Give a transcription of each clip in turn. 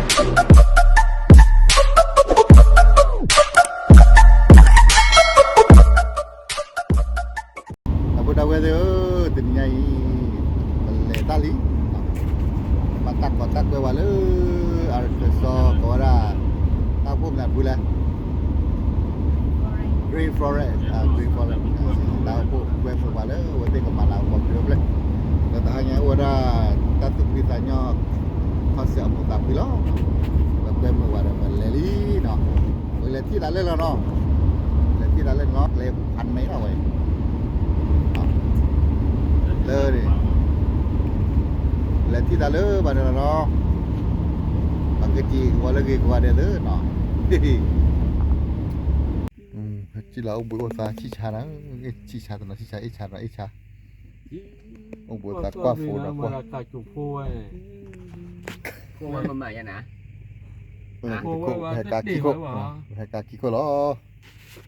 ဒီပုၢ်ဒီဝဲၢ်သ့ၣ်ဧၢ, တနံၤညါအံၤ ပလဲၤတၢ်လံ, ဘၣ်တၢ်ကီတၢ်ကွဲဝဲလၢ Arkansas ကိးဝဲဒၣ် တၢ်အိၣ်ဖှိၣ်မနုၤပူၤလဲၣ်, Green Forest, Green Forest, တၢ်အိၣ်ဖှိၣ်ကွဲမုာ်ပှၤလၢ အဝဲသ့ၣ်ကမၤလၤကပီၤက့ၤဝဲဖျၢၣ်, ဒီးတဟါညါအိၣ်ဝဲဒၣ် တၢ်သူၣ်ဖှံသးညီ concert အပူၤသးဖှံလီၤ, ပကွဲမုာ်ဝဲဒီးပလဲၤလံနီၤ, ပလဲၤထံၣ်သးလၢလီၤနီၤ, လဲၤထံၣ်သးလၢလီၤ ကျဲဖးန့ၣ်လီၤဝဲ လၢန့ၣ် လဲၤထံၣ်သးလၢဘၣ်န့ၣ်လီၤနီၤ, ပကက့ၤကဝီၤလၢဂ့ၤကဝီၤဒဲးသ့နီၤ, ဟဲစံၣ်လီၤအိၣ်ဘှံးအိၣ်သါဆံၣ်ဆါနီၤ, ဆံၣ်ဆါတနီၤဆံၣ်ဆါအ့ၣ်ဆါတနီၤအ့ၣ်ဆါ, အိၣ်ဘှံးအိၣ်သါကွၢ်ဖိဒီးကွၢ် ဟဲကးခံခိၣ်, ဟဲကးခံခိၣ်လီၤ.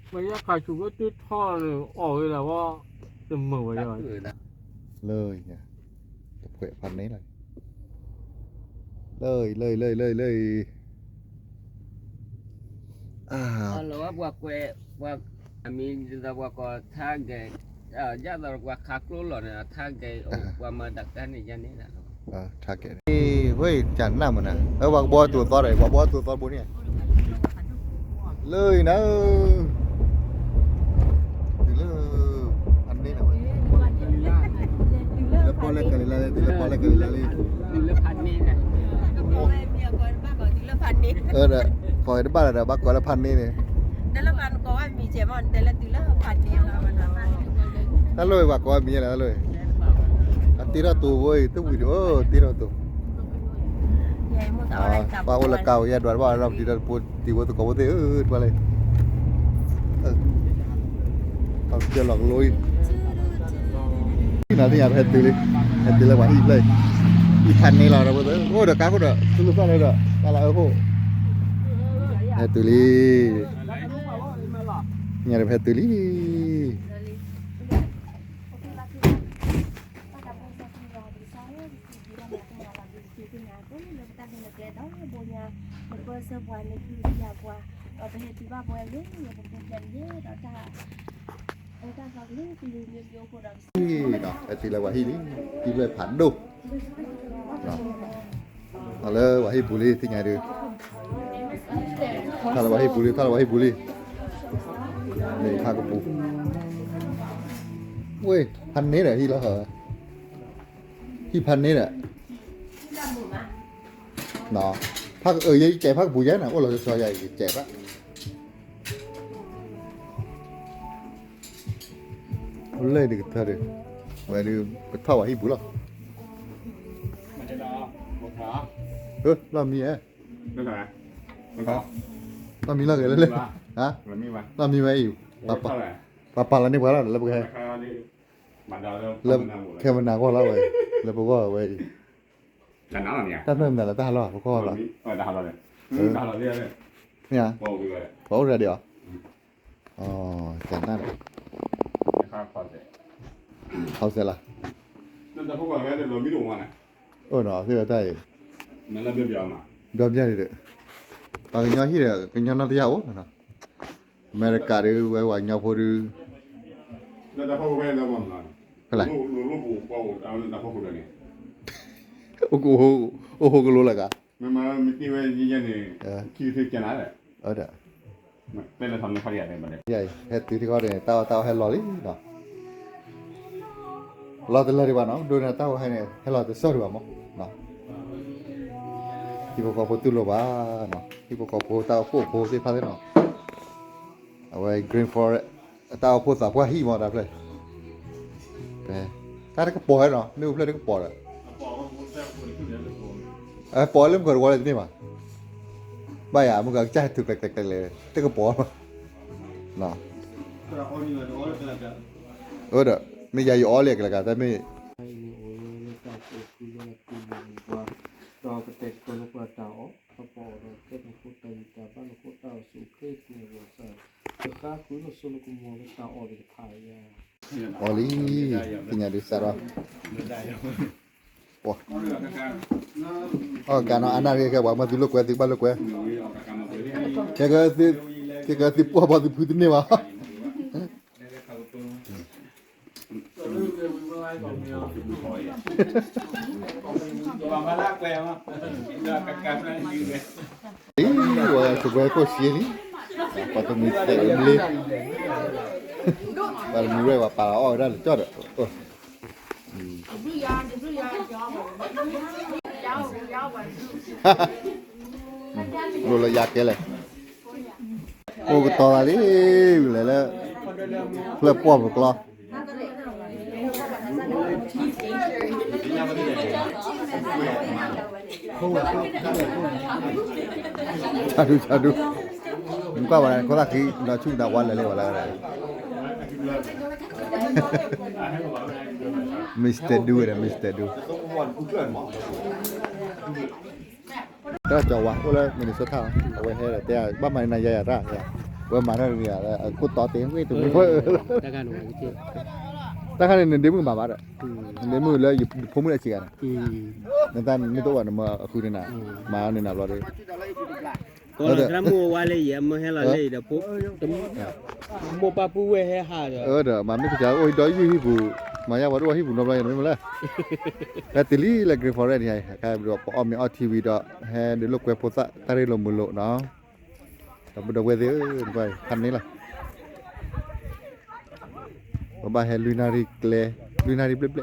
မ့ၢ်ယဲခးဆူၣ်ကတၢၢ်ထီၣ်န့ၣ် အီၣ်ဝဲဒၣ်ဝဲ, တမုာ်ဝဲယဲ, လၢ, တဖှဲးဖးန့ၣ်လီၤ, လၢ, လၢ, လၢ, လၢ, လၢ, အါ, အမံၤဒ်သိးပှၤကိး target, ဒ်သိးပှၤခးကျိလီၤန့ၣ် target, ပှၤမၤတၢ်ကါန့ၣ်ယါန့ၣ်, target, ဝဲကနၣ်မနုၤ, ပှၤကဘီတူာ်သီဒီး ပှၤဘီတူာ်သီတဘိန့ၣ်, လၢအံၤနၤ, တုၤလၢ, ဖးန့ၣ်လီၤ, လၢပီၣ်လဲၣ်ကလံၤလါလံ, တုၤလၢပီၣ်လဲၣ်ကလံၤလါလံ, ဒီးကိးဝဲတဘၣ်လၢၤဒီး ဘၣ်ကိးလၢဖးန့ၣ်န့ၣ်, တၢ်လီၢ်ဝဲပှၤကိးဝဲမံၤလဲၣ်, တၢ်လီၢ်ဝဲ, အတ့ထီၣ်တိၤဖိအံၤ တဝံၤဒံး, အိၣ်တ့ထီၣ်တိၤ, ပှၤအိၣ်လၢကါဝဲယဲဒွးတဘၣ်ဒီး ပတံၤဒီးတံၤဖိသကိးဖိသ့ၣ်ဧၢ တပှၢ်လၢ ကလီၤကလိအံၤ, နသ့ၣ်ညါပဟဲတုၤလံ, ဟဲတုၤလၢပှၤဟံၣ်ဖျၢၣ်အံၤ, ဟံၣ်ဖးန့ၣ်လီၤဒီး အိၣ်ဒီးကါခိၣ်ဒီး သူၣ်လၢသီၣ်လၢဒီး တၢ်လၢအၢခိၣ်, ဟဲတုၤလံ, သ့ၣ်ညါဒီးပဟဲတုၤလံ. ဟဲတုၤလၢပှၤဟံၣ်လံ, ဟံၣ်ဖျၢၣ်ဖးဒိၣ်, ထီၣ်လၢပှၤဟံၣ်ပူၤလံ သ့ၣ်ညါဒုး, ထီၣ်လၢပှၤဟံၣ်ပူၤလံ ထီၣ်လၢပှၤဟံၣ်ပူၤလံ, ဖးကပူၤ, ဝဲ, ဖးန့ၣ်ဒီးဟံၣ်လီၤ, ဟံၣ်ဖးန့ၣ်ဒီး, ဖး, ယကဲးဖးကပူၤယဲန့ၣ် အိၣ်လီၤစီၤယၤ ယကဲးဖး အိၣ်လၢဒုးကထၢဒုး, ဝဲဒုး ပထီၣ်ဝဲဟံၣ်ပူၤလီၤ, လီၢ်မံဧါ, လီၢ်မံလီၤဂ့ၤလၢလၢ, လီၢ်မံဝဲအံၤ, ပပာ်လီၤန့ၢ်ပှၤလီၤ လၢပကဟဲ, လၢခဲမနၤဂီၢ်လီၤဝဲ, လၢပဂီၢ်ဝဲအံၤ, တၢ်ဖျၢၣ်မနုၤလၢတၢ်ဟးလီၢ် ပကီၢ်လီၤ, မ့ၢ်ဧါ, ပှၤအိၣ်ရၤဒံးအီၤ, ကနၣ်ဒီး, ဟီစဲးလီၤ, အိၣ်နီၤ သ့ၣ်ဝဲတၢ်အံၤ, ဘျီဘျီဒံးဒီး, ပှၤကညီဟံၣ်ဒီး ကညီနီတယၢ်အိၣ်, အမဲရကၤဒုး ဝဲပှၤကညီဖိဒုး, ဖဲလဲၣ်, အိၣ်ဟိကလိလၢက, မ့ၢ်မ့ၢ်တ့ၢ်ဝဲန့ၣ်, ဟဲတုၤထံဃီန့ၣ် တၢ်အီၣ်တၢ်အီဟဲလီၤလံနီၤ, လီၤတလၢဒံးဘၣ်နီၤ ဒိၣ်န့ၢ်တၢ်အီၣ်ဟဲန့ၣ် ဟဲလီၤတစၢၢ်ဒံးဘၣ်မး, ဟံၣ်ဖိဃီဖိတူၢ်လိာ်ဘၣ်, ဟံၣ်ဖိဃီဖိတၢ်အိၣ်ဖှိၣ်ဖိသ့ၣ်တဖၣ်သ့ၣ်နီၤ, အဝဲ Green Forest အတၢ်အိၣ်ဖှိၣ်သးပှၢ်ဟံၣ်မးတၢ်ဖျၢၣ်, တၢ်တကပီၤဟဲနီၤ မ့ၣ်အူဖျၢၣ်တကပီၤဒီး အပိာ်လၢမုၢ်ကဝီၤလၢတန့ၢ်ဘၣ်, ဘၣ်ယၤ မုၢ်ကကစၢ်ဟဲထုးကျဲးကျဲးကျဲးလဲၣ် တကပီၤ, အၢဒီး မ့ၢ်ယၤယအီလံကလကး တၢ်မ့ၢ် အံၤန့ၣ်အိၣ်ဝဲလၢတၢ်ကီၢ်သူလၢအပူၤန့ၣ်ပှၤ, ဒီးကတဲာ်ကတီၤလၢပှၤတၢ်အီၣ် ကပီၤအီၤဒီးကဲနဖိတၢ်ဂံၢ်တၢ်ဘါ နဖိတၢ်အိၣ်ဆူၣ်အိၣ်ချ့ ကန့ၢ်ဘၣ်ဆၣ်, ကဃါဃုာ်လၢစိလၢကမီၤလၢတၢ်အီၣ်သ့ၣ်တဖၣ်ယါ, အီလံ, သ့ၣ်ညါဒုးစးထီၣ် အီၣ်ကးနီၤ အနၢ်ရံၣ်ကဲ ပှၤမၤသုလိာ်ကွဲ သုကဘၣ်လိာ်ကွဲ, ခဲကဲသုပှၢ်ဘီသုဖုတန့ၢ်ဘၣ်. အံၤ ဝဲကဝဲခိၣ်ဆံလံ, ပှၤတမုၢ်သဲးဝဲဘျ့, ပှၤတမုၢ်ရဲၣ်ပှၤပာ်လီၤအီၣ်ဝဲဒၣ်လၢကၠီၣ်ဒီး လိၣ်လၢယၤကဲလဲၣ်, အိၣ်ကတီၤသးလံ, လဲၤလၢ ဖျၢၣ်ပှီၢ်ပူၤကျီ ဆါဒူ ဆါဒူ, နကွၢ်ဝဲဒၣ် ခိၣ်သၣ်ခံ ဒီးဆူၣ်ဒီးဝါလဲၤလၢဝဲလၢ Mister Do ဝဲဒၣ် Mister Do တၢ်ကၠီၤဝါ အိၣ်လၢ Minnesota အဝဲဟဲဒီးတဲ ဘၣ်မၤန့ၢ်နၤယၤယၤတၢ်, ဝဲမၤတၢ်တမံၤ ခိၣ်တီတ့ၢ်ဝ့ၢ်တမံၤ, တၢ်ခါန့ၣ် နဒ့မုၣ်မၤဘၣ်ဒီး, နဒ့မုၣ်လၢယဖိမုၣ်လၢဆံးဂၤန့ၣ်, နတၢ်မ့ၢ်တအိၣ်ဘၣ်နမၤအဃုန့ၢ်နၤ, မၤန့ၢ်နၤဘျီဒီး သရၣ်မုၣ်ဝဲဝါလၢယဲ အမ့ၢ်ဟဲလီၤလၢအံၤဒီး မိၢ်ပၢ်ပုၢ်ဝဲၢ်ဟဲဟးဒီး, ဒီးမၤမ့ၢ်ကစၢ်အိၣ်ဟံးဒီးယုၢ်ဟံၣ်ပူၤ, မၤယါဝဲတအိၣ်ဟံၣ်ပူၤနီတဘျီယၤမ့ၢ်မလဲၣ်, ဟဲတုၤလံလၢ Green Forest န့ၣ်, ပအီၣ်မ့ၤအီထံဝံၤဒီး ဟဲဒုးလိာ်ကွဲဖိသၣ်တၢ်ရ့လိာ်မုာ်လိာ်နီၤ, ဒီပုၢ်ဒီဝဲၢ်သ့ၣ်ဧၢ, ခါန့ၣ်လီၤ ပဘၣ်ဟဲလွံၢ်နၣ်ရံၣ်ကျဲ, လွံၢ်နၣ်ရံၣ်ဘျဲၣ်ဘျဲၣ်,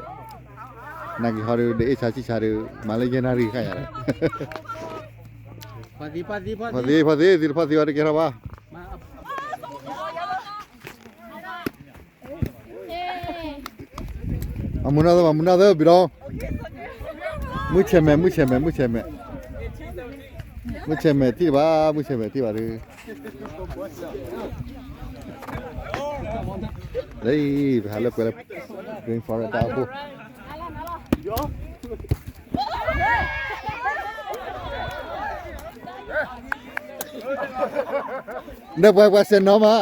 နာ်က့ၤဟီဒီး ဒ်အ့ၣ်ဆါဆံၣ်ဆါဒီး မၤလၢယဲၢ်နၣ်ရံၣ်ခါယၤဒီး, ဖီသံ ဖီသံ သံတဖီသံအီၤတကဲထီၣ်ဘၣ်, မၤမုာ်နီၢ်သၢ မၤမုာ်နီၢ်သၢ ဘံၤဒီး, မုၢ်ဆဲးမဲာ် မုၢ်ဆဲးမဲာ် မုၢ်ဆဲးမဲာ်, မုၢ်ဆဲးမဲာ်ထံၣ်ဘၣ် မုၢ်ဆဲးမဲာ်ထံၣ်ဘၣ်ဒီး လၢ ပဟးလၢကွဲးလၢ Green Forest တၢ်အိၣ်ဖှိၣ်, ဒီးပှၤပှၤစဲးနီၤမး,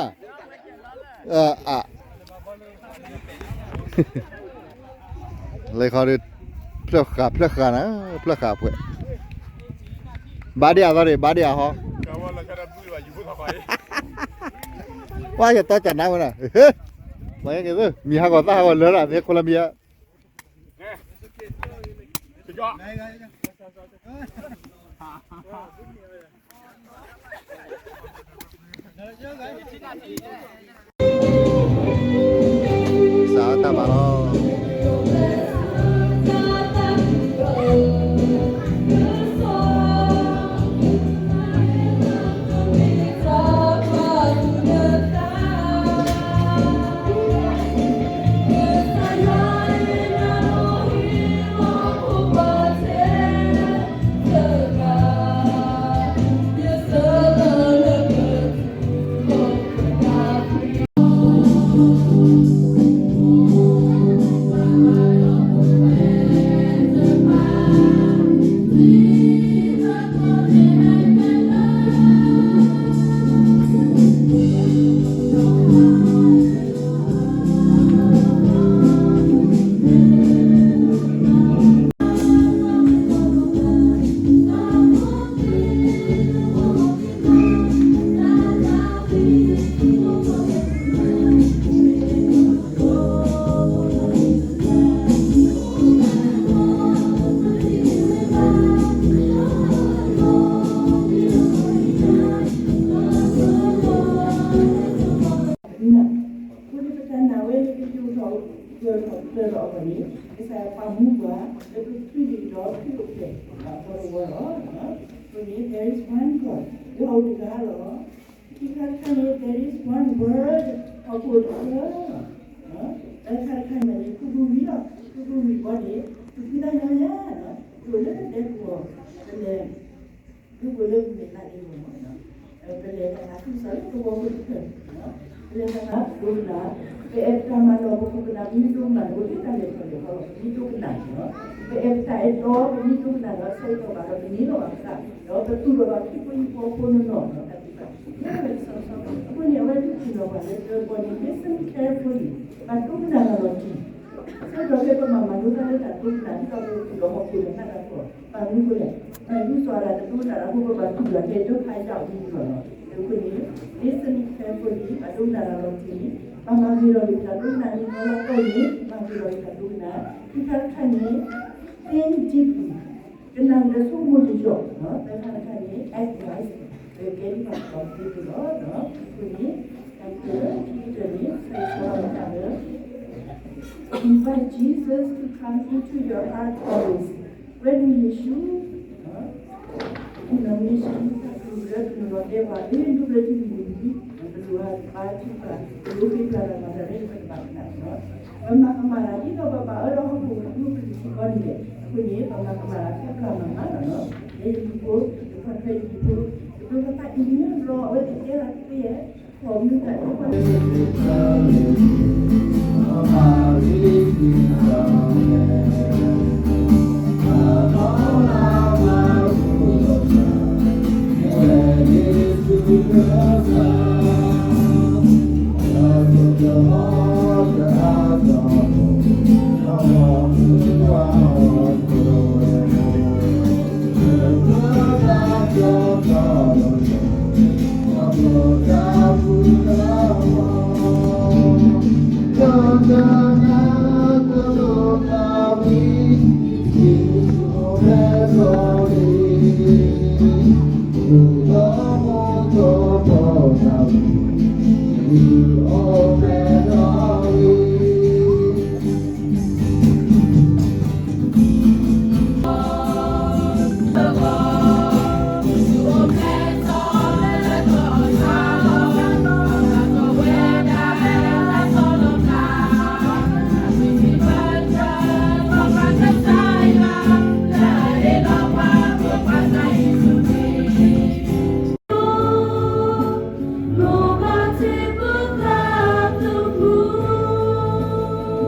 အ လဲၤခီဒီး ဖျၢၣ်ဃာ် ဖျၢၣ်ဃာ်နၤ ဖျၢၣ်ဃာ်ပှဲၤ, ဘၣ်ဒ့ၣ်အသီဒီး ဘၣ်ဒ့ၣ်အဟီ, ပှၤယတီကနါဝဲနၤ, မ့ၢ်ဟးဂီၤသၣ်ဟးဂီၤလၢလၢ် မ့ၢ် Colombia စးတၢ်ဘၣ်လီၤ.အဃိန့ၣ် ပတၢ်နာ်ဝဲလၢကယိာ်ထီၣ် ကၢၤထီၣ်ကျၢၤထီၣ်အဂီၢ်န့ၣ် ကစၢ်ယွၤပာ်မူပှၤ လၢပကသုးဒံးဒီးခရံာ်အိၣ်ဖျဲၣ် အသီတဝီလီၤ. အဃိန့ၣ် there is one God လၢဟီၣ်ခိၣ်တဂၤလီၤ. ခံခါတခါန့ၣ် there is one word ဟီၣ်ခိၣ်တဖျၢၣ်လီၤ. သၢခါတခါန့ၣ် ခူသူၣ်ဝံၤလီၤ. ခူသူၣ်ဝံၤဘီန့ၣ် ပဖံသးညီညါလီၤ. ပအိၣ်လၢဒဲကဝီၤ ပလဲၤ ဒ်ပလဲၤလၢပမဲာ်သးဒ့အဂီၢ်မး, ပလဲၤတၢ်သးခုကစီၣ်လၢသဝီဖိတဖျၢၣ်, ပလဲၤတၢ်သးဒိကနၣ်, ပအဲၣ်ပတၢ်မၤလီၢ် ပခိၣ်ပနၢ် ပမ့ၢ်ဒိကနၣ်န့ၣ် အိၣ်ဒ်တၢ်လဲၤထီၣ်လဲၤထီလီၤ ပမ့ၢ်ဒိကနၣ်န့ၣ်လီၤ. ပအဲၣ်ပတၢ်အဲၣ်တီ ပမ့ၢ်ဒိကနၣ်ဒီး ဆၢကတီၢ်ဘၣ်ဒီး ပန့ၢ်လီၤဘၣ်ပသး ဒီးပသူၣ်ထီၣ်ဘၣ်ခရံာ်ဖိအဟံၣ်ဖိဃီဖိနီၢ်နီၢ် ဒီးတၢ်သ့ၣ်တဖၣ် အဃိန့ၣ် အဝဲဒၣ်စံးဘၣ်ပှၤလၢတၢ်ကီန့ၣ် listen carefully ဘၣ်ဒိကနၣ်လီၤတံၢ် ဒီးဖဲပမၤမၤလိတၢ်လၢတၢ်ဒိကနၣ် ဒ်သိးပကသူၣ်ထီၣ်ဟီၣ်ခိၣ်ဒီးနၢ်တၢ်ကီၢ် ဘၣ်မနုၤအဃိလဲၣ်, မ့ၢ်ဒ်သိးဒၣ်တဒိကနၣ်တၢ်အဃိ ပဘၣ်သူၣ်ထီၣ်ကဲဒုက္ခရောက်အမူအလီၢ်လီၤ. အဃိန့ၣ် listening carefully ဘၣ်ဒိကနၣ်တၢ်လီၤတံၢ်, ဘၣ်မၤဂ့ၤထီၣ်က့ၤတၢ်ဒိကနၣ်န့ၣ် လီၤလီၤတီၢ်န့ၣ် မၤဂ့ၤထီၣ်က့ၤတၢ်ဒိကနၣ်, ခံခါတခါန့ၣ် think deeply ကနၣ်က့ၤဆိကမိၣ်ကယီၢ်, သၢခါတခါန့ၣ် act wise ကဲဒ်သိးပှၤသ့ပူၤလီၤ. အဃိန့ၣ် တၢ်ခံကတၢၢ်န့ၣ် ဆၢဂ့ၤဆၢဝါဘၣ်တၢ်လၢ Invite Jesus to come into your heart always. ဝဲန့ၣ်ယ့ၣ်ၡူး နမ့ၢ်ဆူတၢ်ကရၢကရိလီၤတဲပှၤ လၢဒူၣ်လၢထံမုၢ်နံၤ ပလိၣ်ဘၣ်ထံပှၤ ပလိၣ်ဃ့ပှၤတၢ်မၤတၢ်ရဲၣ်တၢ်ကဘၣ်ကနၣ်လီၤ. ပမၤကမၣ်တၢ်ဒ်သိးပဘၣ်အၢဒီးဟီၣ်ခိၣ်ကဒူကဒူၣ်စ့ၢ်ကီးန့ၣ်လဲၣ်. အဃိန့ၣ် ပမၤကမၣ်တၢ်ခဲပျၢ်မၤမၤလီၤနီၤ. လၢယဟံၣ်ဖိ ယခီၣ်ထွဲယဟံၣ်ဖိ ယဒိကနၣ်အံၤန့ၣ်ဘျီ အဝဲသ့ၣ်တဲလီၤတသ့ယဲၢ် ခီၣ်မနုၤတၢ်ဒ် အိၣ်ဒီးပ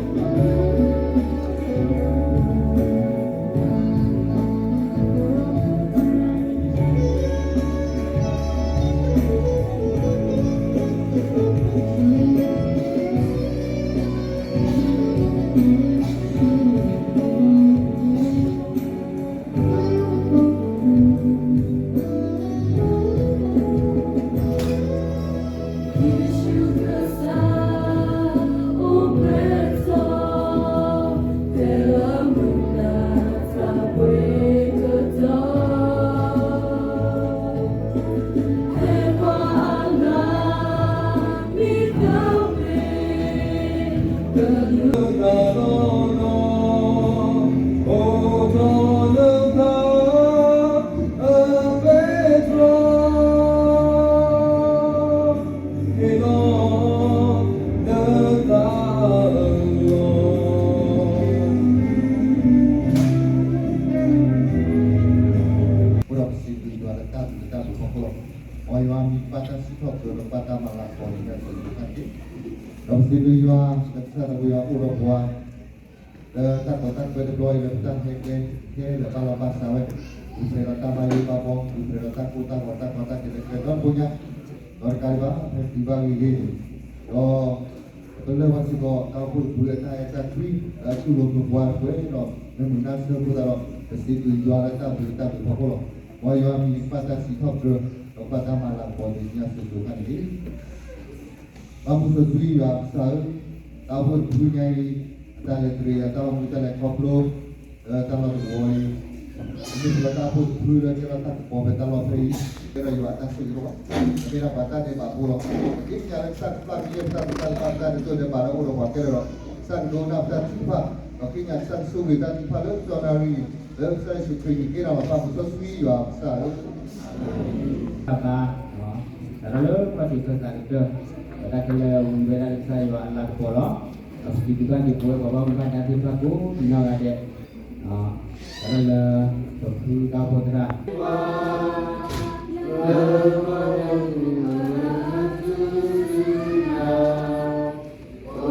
စံးဘျုးယွၤလၢတၢ်ဘျုးတၢ်ဖှိၣ်အဖီခိၣ်လီၤ. မ်ယွၤမံၤကဘၣ်တၢ်စံးထီၣ်ပတြၢၤဒီးဘၣ်တၢ်မၤလၤကပီၤလၢညါတက့ၢ်. ဒီးပစံးဘျုးယွၤ လၢကစၢ်သးဝံယွၤအိၣ်ဒီးပှၤ လၢတၢ်ကီတၢ်ခဲတဘျီအံၤ လၢပတၢ်ဟဲကျဲခဲလၢာ်ဘၣ်လီၤဘၣ်စးဝဲ, ပူၤဖျဲးဒီးတၢ်ဘၣ်ယိၣ်ဘၣ်ဘီ, ပူၤဖျဲးဒီးတၢ်ကိၢ်တၢ်ဂီၤတၢ်ကီတၢ်ခဲလၢာ်ဒီတဘျီညါ, ဒီးတကးဒံးဘၣ် ဖဲတုၤဘၣ်ဂ့ၤဂ့ၤန့ၣ်, ဒီး ပလၢၢ်ဘၣ်စ့ၢ်ကီး တၢ်အိၣ်ဖှိၣ်တဖုအတၢ်အဲၣ်တၢ်ကွံ လၢအတူၢ်လိာ်မုာ်ပှၤတဖၣ်ဒီး မ့ၢ်မုာ်နၢ်ဆၢဖိသးဒီး ပစံးဘျုးယွၤလၢတၢ်ဘျုးတၢ်ဖှိၣ်အဖီခိၣ်လီၤ. မ်ယွၤမံၤကဘၣ်တၢ်စံးထီၣ်ပတြၢၤ ဒီးဘၣ်တၢ်မၤလၤကပီၤတ့ၢ်ညါစိၤစိၤခါန့ၣ်တက့ၢ်. ဘၣ်မူစီဆှံယွၤကစၢ်ဧၢ, တၢ်အိၣ်ဖှိၣ်တဖုညါအံၤ အတၢ်လဲၤတရံး အတၢ်အိၣ်မူတၢ်လဲၤခီဖျိ လၢတၢ်လီၢ်တဝီအံၤ, မ့ၢ်ပှၤတၢ်အိၣ်ဖှိၣ်တဖုလၢကဲထီၣ်တၢ်ကပီၤဖဲတၢ်လီၢ်ဖဲအံၤ, ကဲထီၣ်ယွၤအတၢ်ဆိၣ်ဂ့ၤလီၤ. မ့ၢ်ဒၣ်ပှၤတၢ်ဒဲးဘးဖိလီၤ. ပဃ့ကညးလၢကစၢ်ကပျၢ်ကယဲၢ်ပတၢ်ဒဲးဘး ပတၢ်ဒဲးဘးလၢအိၣ်ဒီးပှၤခဲလၢာ်ဒီး ကစၢ်ကဒိကနၣ်ပတၢ်ထုကဖၣ်, ဒီးဃ့ကညးကစၢ်ကဆိၣ်ဂ့ၤတၢ်ထုကဖၣ်လၢကတီၢ်နၣ်ရံၣ် လၢကစၢ်ယ့ၣ်ၡူးခရံာ်န့ၣ်ကဲထီၣ်လီၤ. ဘၣ်မူစီဆှံယွၤကစၢ်ဧၢ တၢ်ဘါ, တၢ်လၢပှၤသ့ၣ်ခၢၣ်သးကတၢၢ်, ဒီးတၢ်ခဲလၢာ်ဝံၤဝဲဒၣ်လၢကစၢ်ယွၤအလၤကပီၤလီၤ. ဒီးပစံးဘျုးဘၣ်က့ၤပဝဲပှၤဘၣ်မူဘၣ်ဒါသ့ၣ်တဖၣ်ကိးဒံနီၢ်ဂၤဒဲး, တၢ်လၢပဖုတၢ်အိၣ်ဖှိၣ်သရၣ် ဒီးခဲအံ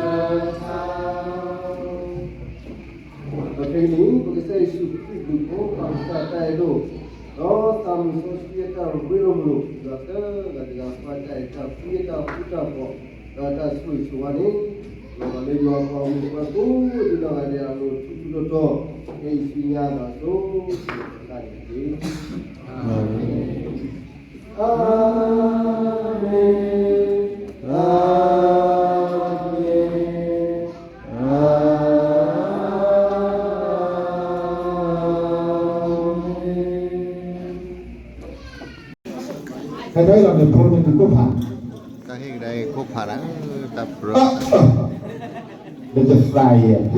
ၤန့ၣ် ပကစၢ်ယ့ၣ်ၡူးခရံာ်ဘျုးဖှိၣ် ပၢ်ကစၢ်တၢ်အဲၣ်ဒိၣ် ဒီးသးမုၢ်စီဆှံအတၢ်ရ့လိာ်မုာ်လိာ် ဒီးတဂၤတဂၤ ပှၤတၢ်အဲၣ်တၢ်ကွံအတၢ်ဃူတၢ်ဖိး ဒီးတၢ်ဆိၣ်ဂ့ၤဆိၣ်ဝါန့ၣ် လီၤဘၣ်လၢယွၤပှၤမူပှၤကိးဒံးနီၢ်ဂၤဒဲးအလိၤ ထူထူတီတီ ခဲအံၤဆူညါတၢ်စိၤ တၢ်တက့ၢ်. အၤမ့ၣ်, အၤမ့ၣ်, အၤမ့ၣ်. တၢ်ဟ့ၣ်ကဒါအံၤခိၣ်ဖး, တၢ်ဟ့ၣ်ကဒါအံၤခိၣ်ဖးဒၣ်, တၢ်ပြၢ, ဒီးတသးယဲ, က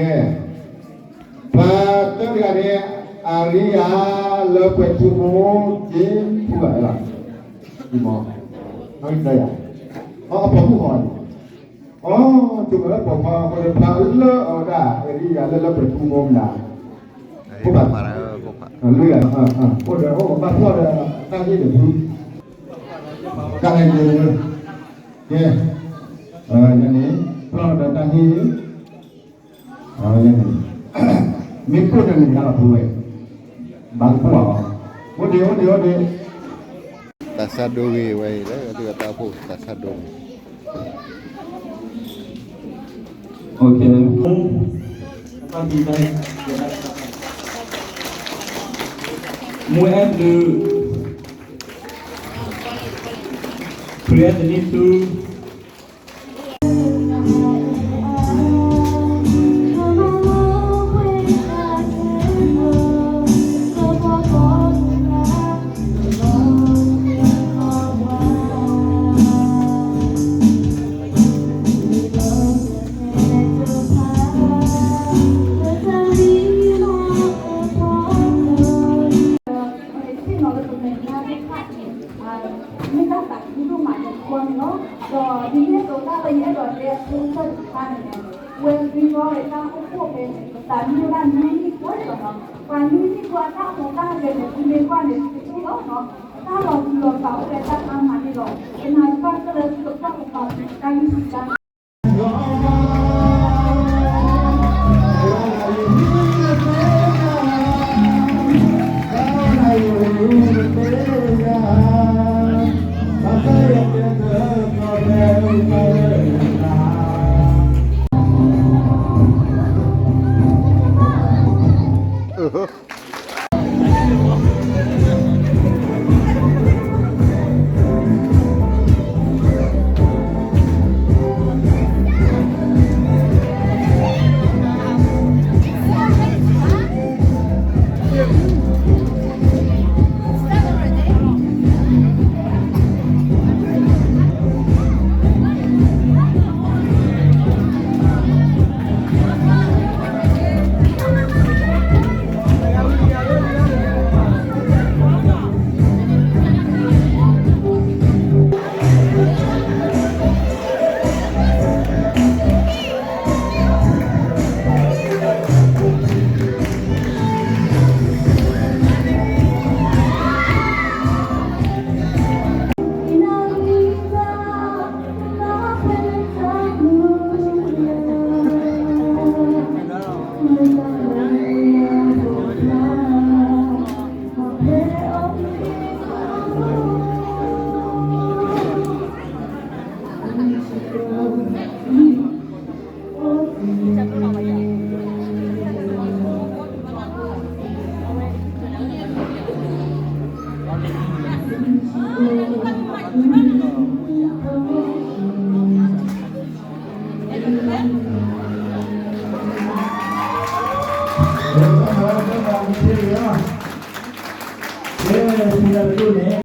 ဲ, ပှၤတဂၤန့ၣ် အရံယၤလၢပှဲၤထူမိၢ်က့ၤဖူဘၣ်လီၤ, အပိာ်မုၣ်ဃီန့ၣ်, အ, အပိာ်မုၣ်ဃီန့ၣ် အ, တုၤမ့ၢ်လၢပိာ်ခွါအဃိန့ၣ် ပှၤလၢအဝဲဒၣ် အရံယၤလၢလၢပှဲၤထူမိၢ်မနၤ, ခိၣ်ဖး, လၢယၤ, အိၣ်ဒီးအိၣ်ဘၣ်ဖျီၣ်ဒီးတၢ်ဟ့ၣ်န့ၣ်ဖု, ကန့ၣ်, ကဲ, န့ၣ်, ဖျီၣ်ဒီးတၢ်ဟ့ၣ် မ့ၢ်ကိၣ်န့ၣ်န့ၣ် ယၤလီၤပူၤဝဲ, ဘၣ်တပူၤအီၤ, အိၣ်ဒံး အိၣ်ဒံး အိၣ်ဒံး, တၢ်ဆါဒိဂ့ၤဝဲအံၤလၢအသုးအတၢ်အိၣ်ဖှိၣ် တၢ်ဆါဒိဂ့ၤ, မူအဲၣ်ဒုး, ခရံာ်အဲၣ်တနံၣ်သူ မ့ၢ်တၢ်သးခုဒိၣ်မးန့ၣ်ဃီန့ၣ်လီၤ. ဒီးဒ်န့ၣ်အသိးတၢ်လၢယအဲၣ်ဒိးတဲအဖိသၢတခါန့ၣ်န့ၣ်, ဝဲဒ်သိးလၢပယအဲၣ်ဒိးတဲအဖိသၢတခါန့ၣ်န့ၣ်, ပသးမံဝဲဒၣ်နွံနံၣ်ကိးဂၤလီၤ. ပှၤနွံနံၣ်ကိးအတၢ်ဟူးတၢ်ဂဲၤန့ၣ် သုမ့ၢ်ကွၢ်န့ၣ် သုကထံၣ်လီၤ. တၢ်လီၤတူာ်လီၤကာ်အိၣ်ဝဲဒၣ်အါမးန့ၣ်လီၤ. ပနာ်ကပၣ်ကလၢသုကကွၢ်ကပၤတၢ်ဂံၢ်စၢ် န့ၣ်